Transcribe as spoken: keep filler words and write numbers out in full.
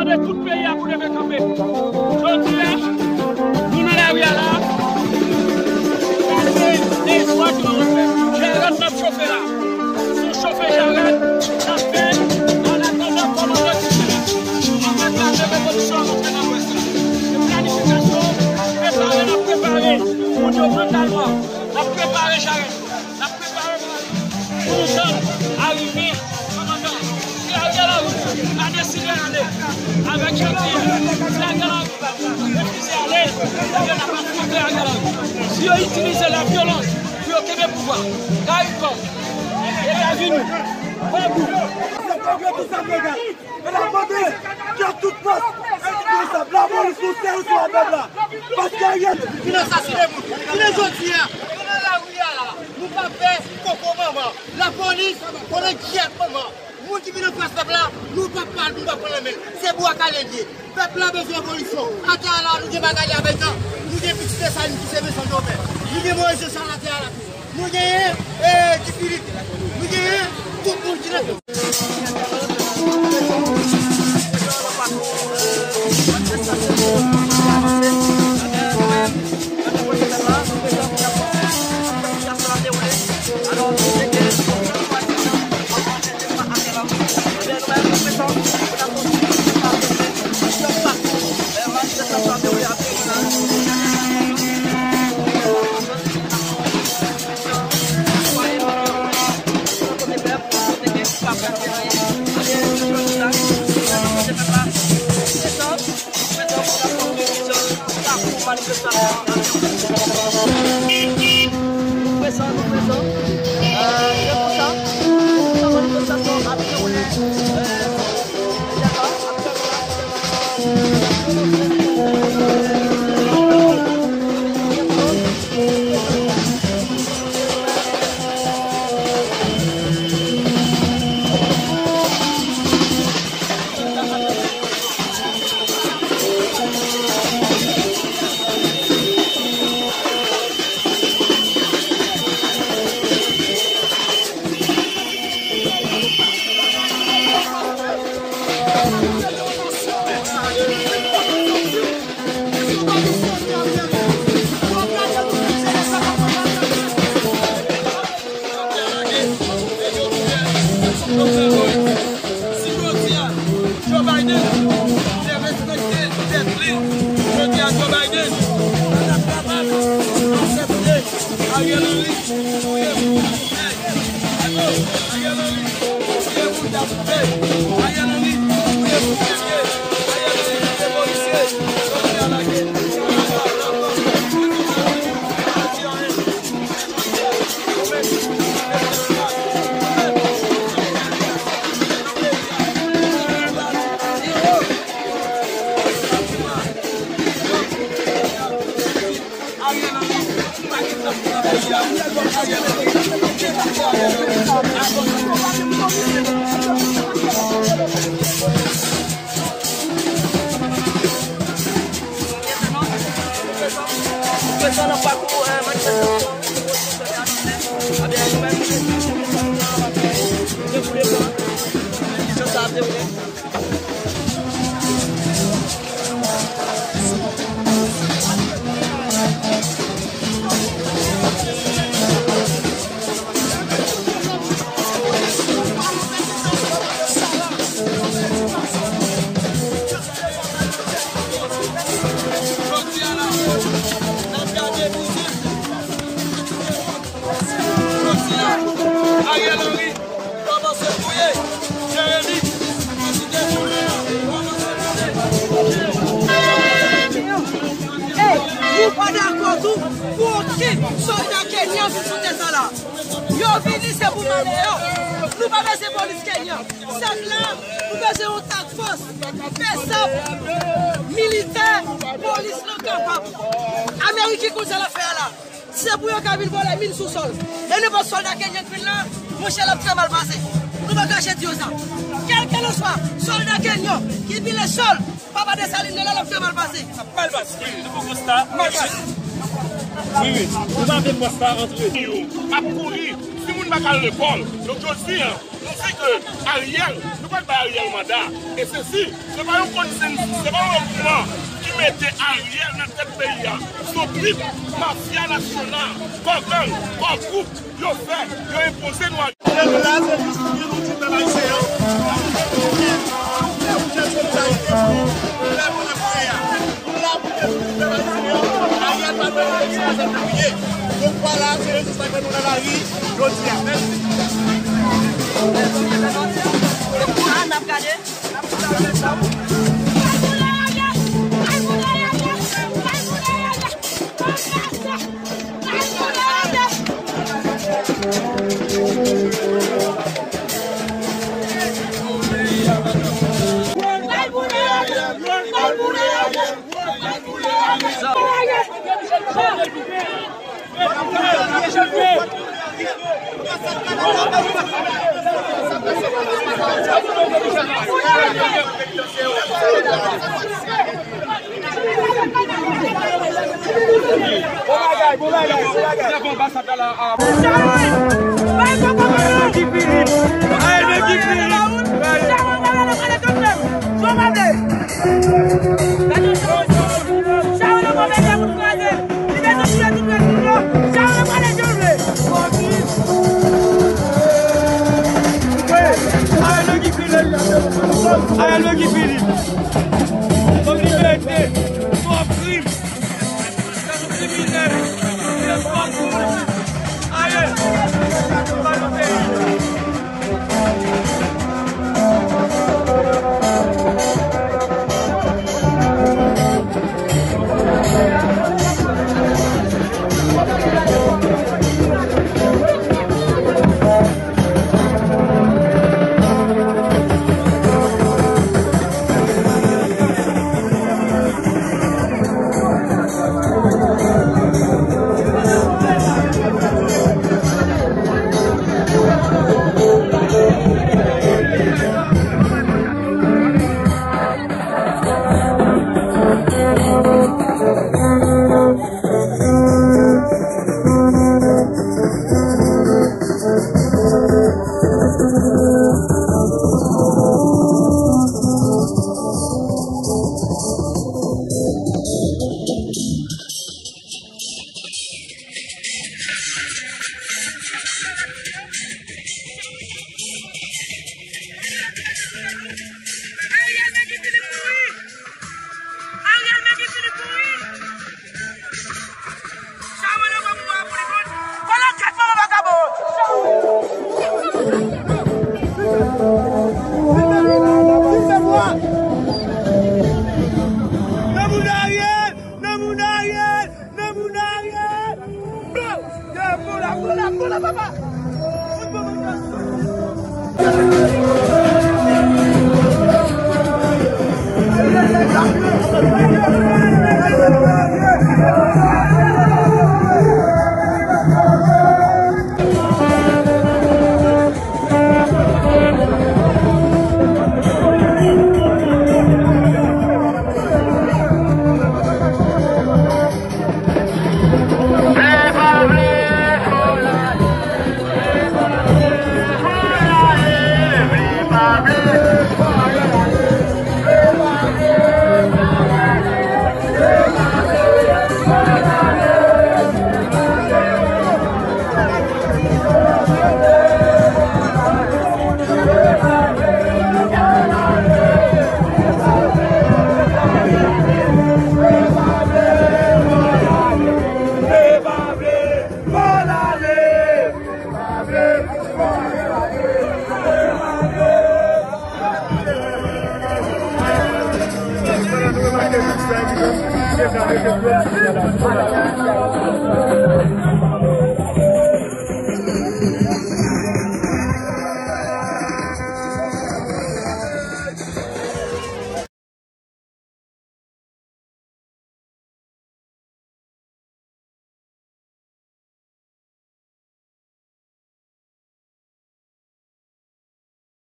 Tout peyi a pou leve kanpe. Jodi a, nou nan lari a la. Gade, e dwa ke nou fè. Jarèt n ap chofe la. Se chofe jarèt n ap fè. An atandan kòmandan ki vini, nou mèt la de revolisyon an antre nan pwès la. Se planifikasyon, prepare n ap prepare moun yo mantalman. N ap prepare jarèt. N ap prepare pou nou tann arive kòmandan. Si Ariel Henry pa deside ale avèk jodi a, si Ariel Henry refize ale, ebyen n ap afwonte Ariel Henry. Si yo itilize lavyolans pou yo kenbe pouvwa, CARICOM, Etazini, Kwadwoup. Se kongrè tout sa, kongrè. E n ap mande ke tout fòs responsab lapolis nou sere sou pèp la. Paske Ariel vin asasinen moun. Jounen jodi a, nou nan lari a la. Nou pa pè koko manman. Lapolis, konnen gyèt manman. Moun ki vin anfas pèp la, nou pa pral, nou pa pran nan men l. Se bwa kale l ye. Pèp la bezwen revolisyon. Atè a la, nou gen Magalie Abécant. Nou gen pitit Desalin ki se Vincent Joubert. Nou gen Moïse Jean Charles atè a la tou. Nou genyen, eh, Guy Philippe. Nou genyen tout moun ki nan Si jodi a, Joe Biden te respekte tèt li, jodi a Joe Biden pa t ap kapab aksepte Ariel Henry touye moun k ap toufe. Ariel Henry touye moun k ap toufe. Ariel Henry touye moun k ap toufe. Ariel Henry touye polisye. Jodi a lage. Jodi a, Ariel Henry kòmanse touye Jeremi. Ey, nou pa dakò tou pou okenn sòlda kenyan vin sou tè sa la. Yo vini, se pou malè yo. Nou pa bezwen polis kenyan. Sèl la, nou bezwen yon task force. Bèsap, militè, polis lan kapab. Ameriken konn sa l ap fè a la. Si se pou yo ka vin vòlè min sou sòl, e nenpòt sòlda kenyan k vin la, monchè, l ap trè mal pase. Nou pa kache di yo sa. Kèlkelanswa sòlda kenyan ki vin le sòl, Papa Desalin nan la, l ap trè mal pase. Mal pase. Wi, nou fè konsta. Mal pase. Wi, wi. Nou pa vle konsta antre. Yo ap kouri. Si moun pa ka al lekòl, donk jodi a, Anonse ke Ariel, nou pral bay Ariel manda. E se si, se pa yon konsensis, se pa yon mouvman ki mete Ariel nan tèt peyi a. Se yon trip mafya nasyonal, kò gang, kò gwoup, yo fè, yo enpoze nou a. Leve la, se jis pou di nou ti pèp ayisyen an, nou fè yon jès solidarite pou lè pou lè pou lè a. Nou la pou di nou ti pèp ayisyen an, Ariel pa dwe rete sou pòs li ye. Donk vwala, se rezon sa k fè nou nan lari jodi a. Mèsi. Ah, n ap gade. Bon bagay, bon bagay, bon bagay. Aye, men ki fini. Aye, men ki fini. Aye, men ki fini. Aye, men ki fini. Kòm li merite. Kòm krim. Ariel, men ki fini mouri! Ariel, men ki fini mouri! Sa wè nan gwo mouvman pou li konn. Fè lanket, manman vakabon! Nan moun Ariel! Nan moun Ariel! Nan moun Ariel! Blan! Bon la, bon la, bon la, papa! Fout bon, bon, bon.